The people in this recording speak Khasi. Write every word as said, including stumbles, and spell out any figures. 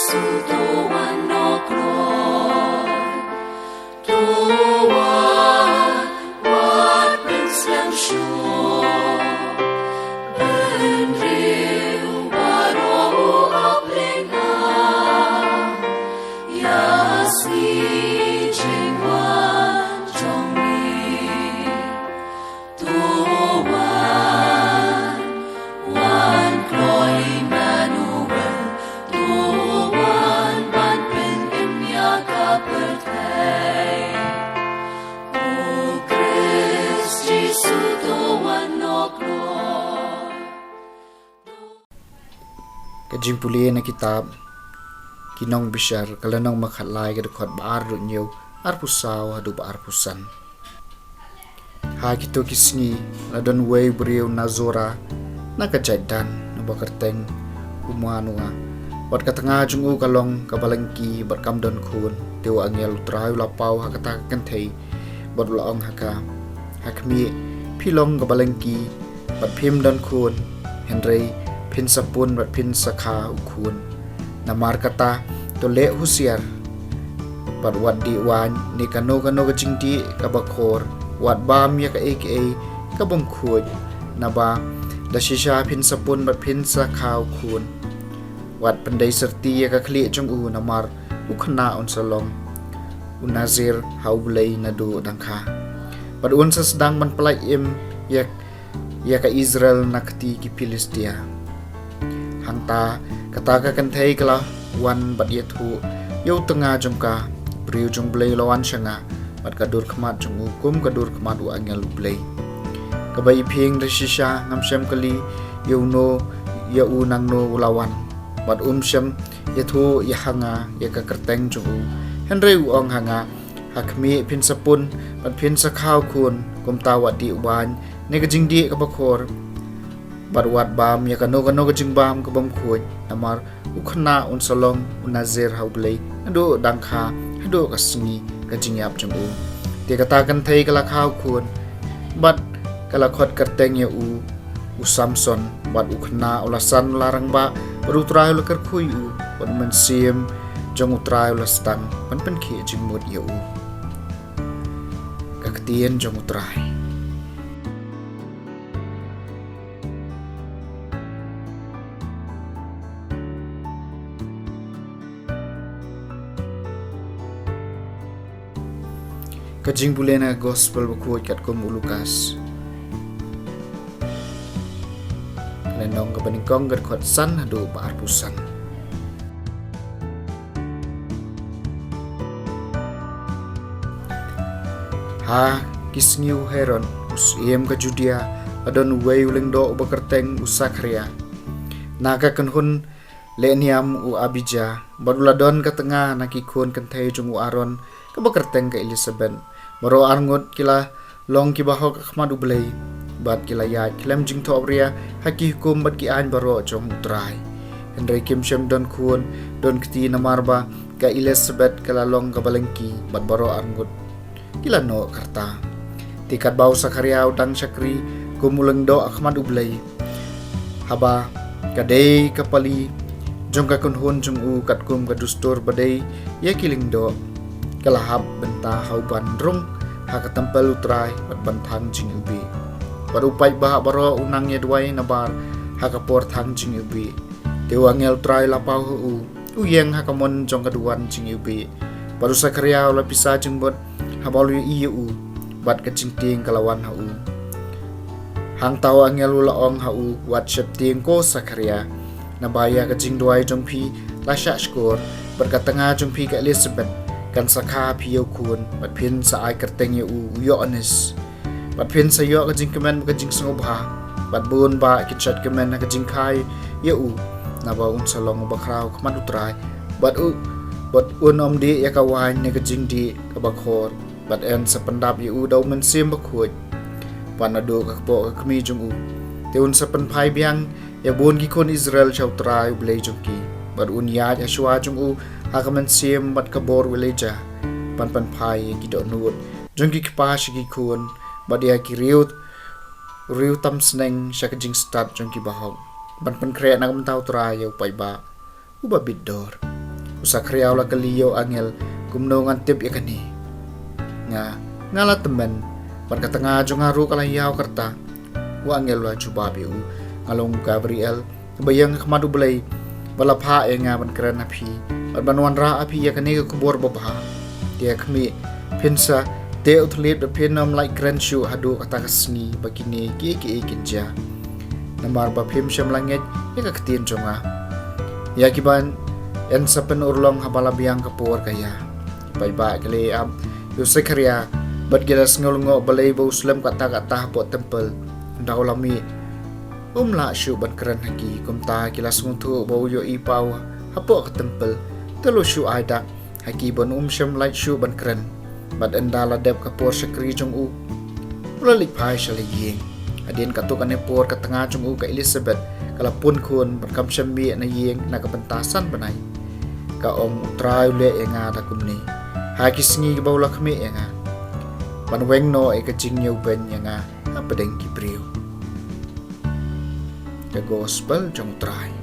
Sutowan nok loi, towan wat pynslem shuh. Bynriew baroh u ap lynga, ïa sngi jingwan jong ngi. To wan, wan kloi Immanuel, to wan ban pynim ïa ka pyrthei. O Khrist Jisu to wan noh kloi. Ka jingpule na kitab Ki Nongbishar, ka lynnong ba khatlai, ka dkhot ba arphew hynñiew, arphew saw haduh ba arphew san. Ha kito ki sngi la don uwei u briew na Zora, na ka jaid Dan, uba kyrteng u Manoa. Wat ka tnga jong u ka long kaba lyngki bad kam don khun. Te u angel U Trai u la paw ha kata ka kynthei bad u la ong ha ka: Ha khmih, phi long kaba lyngki bad phim don khun, hynrei phin sa pun bad phin sa kha u khun. Namar kata, to leh husiar bad wat dih waiñ ne kano kano ka jingdih kaba khor, wat bam ïa kaei kaei ka bym khuid, naba da shisha phin sa pun bad phin sa kha u khun. Wat pyndei syrti ïa ka khlieh jong u, namar u khynnah un sa long u Nazir ha U Blei naduh dang kha, bad un sa sdang ban pyllait im ïa, ïa ka Israel na kti ki Philistia. Hangta kata ka kynthei ka la wan bad ïathuh ïa u tnga jong ka: Briew jong U Blei u la wan sha nga, bad ka dur khmat jong u kum ka dur khmat u angel U Blei. Kaba i phi, da shisha ngam shym kylli ïa uno, ïa u nangno u la wan, bad um shym ïathuh ïa ha nga ïa ka kyrteng jong u. Hynrei u ong ha nga: Ha khmih, phin sa pun bad phin sa kha u khun. Kumta wat dih waiñ ne ka jingdih kaba khor, bad wat bam ïa kano kano ka jingbam ka bym khuid, namar u khynnah un sa long u Nazir ha U Blei naduh dang kha haduh ka sngi ka jingïap jong u. Te kata ka kynthei ka la kha u khun, bad ka la khot kyrteng ïa u, u Samson. Bad u khynnah u la san, u la rangbah, bad U Trai u la kyrkhu ïa u, bad u Mynsiem jong U Trai u la sdang ban pynkhih jingmut ïa u. Ka ktien jong U Trai. Ka jingpule na ka Gospel bakhuid katkum u Lukas. Ka lynnong kaba nyngkong, ka dkhot san haduh ba arphew san. Ha ki sngi u Herod, u syiem ka Judia, la don uwei u lyngdoh uba kyrteng u Sakharaïa, na ka kynhun lehniam u Abija, bad u la don ka tnga na ki khun kynthei jong u Aaron, kaba kyrteng ka Elisabet. Baroh arngut ki la long kiba hok ha khmat U Blei, bad ki la ïaid khlem jingthohbria ha ki hukum bad ki aiñ baroh jong U Trai. Hynrei kim shym don khun don kti, namar ba ka Elisabet ka la long kaba lyngki, baba baroh arngut ki la noh ka rta. Te katba u Sakharaïa u dang shakri kum u lyngdoh ha khmat U Blei, haba ka dei ka pali jong ka kynhun jong u, katkum ka dustur ba dei ïa ki lyngdoh, ka la hap bynta ha u ban rung ha ka templ U Trai bad ban thang jingiwbih. Bad u paidbah baroh u nang ïa duwai nabar ha ka por thang jingiwbih. Te u angel U Trai u la paw ha u, u ïeng ha ka mon jong ka duwan jingiwbih. Bad u Sakharaïa u la pisa jingmut haba u la ïohi ïa u, bad ka jingtieng ka la wan ha u. Hangta u angel u la ong ha u, wat sheptieng ko Sakharaïa, naba ïa ka jingduwai jong phi la shah shkor, bad ka tnga jong phi ka Elisabet kan sa kha ha phi ïa u khun, bad phin sa ai kyrteng ïa u, u Ïoannis. Bad phin sa ïoh ka jingkmen bad ka jingsngewbha, bad bun bah kin shait kmen ha ka jingkha ïa u, naba un sa long uba khraw ha khmat U Trai. Bad u, bad un ym dih ïa ka waiñ ne ka jingdih kaba khor, bad yn sa pyndap ïa u da u Mynsiem Bakhuid, bad naduh ka kpoh ka kmie jong u. Te un sa pynphai biang ïa bun ki khun Israel sha U Trai U Blei jong ki, bad un ïaid ha shuwa jong u ha ka mynsiem bad ka bor u Elijah, ban pynphai ïa ki dohnud jong ki kpa sha ki khun, bad ïa ki riew, riew tam sneng sha ka jingstad jong ki bahok, ban pynkhreh na ka bynta U Trai ïa u paidbah uba bit dor. U Sakhariah u la kylli ïa u angel, kumno ngan tip ïa kane? Nga, nga la tymmen, bad ka tnga jong nga ruh ka la ïaw ka rta. U angel u la jubab ïa u, nga long u Gabriel, ba ïeng ha khmat u Blei, ba la phah ïa nga ban kren ha phi, bad ban wanrah ha phi ïa kane ka khubor babha. Te khmih, phin sa teh u thylliej bad phin ym lah kren shuh haduh kata ka sngi ba kine kiei kiei kin jia. Namar ba phim shym la ngeit ïa ka ktien jong nga. Ïa ki ban, yn sa pynurlong haba la biang ka por ka ïa. Paidbah ki la ïam ïa u Sakhariah, bad ki la sngew lyngngoh balei ba u slem katta katta hapoh temple. Ynda u la mih, um lah shuh ban kren ha ki, kumta ki la sngewthuh ba u ïohi paw hapoh ka temple. Te u la shu ai dak ha ki ba un ym shym lait shuh ban kren. Bad ynda la dep ka por shakri jong u, u la leit phai sha la ïing. Hadien katto katne por ka tnga jong u ka Elizabeth ka la pun khun bad kam shym mih na ïing na ka bynta san bnai. Ka ong, U Trai u leh ïa nga da kumne ha ki sngi kiba u la khmih ïa nga, ban weng noh ïa ka jingñiewbeiñ ïa nga hapdeng ki briew. Ka Gospel jong U Trai.